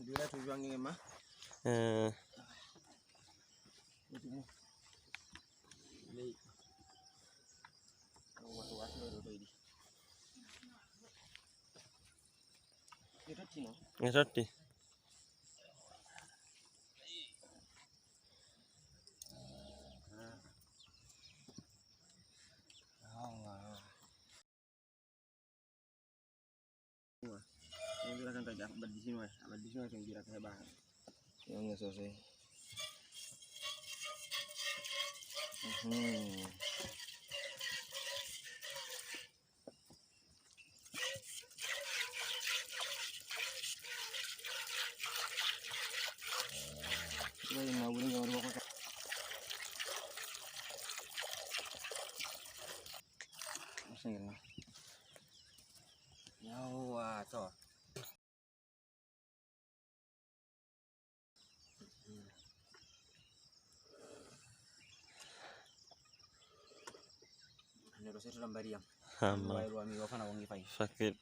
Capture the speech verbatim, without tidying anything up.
Wila to juange ma. Eh. Ley. Wato wato ɗo ɗo ɗi. Ɓe totti no? Ɓe totti. Ɗon mbira kan kadi a ɓaddi sino, a ɓaddi sino, to mbira ka heɓa. Yonga sosai. Mhm. Yawwa, to. Hande ɗo seto ɗan bari yam. Amma. Wayi ruwa mi yofana wongi fay. Fakit.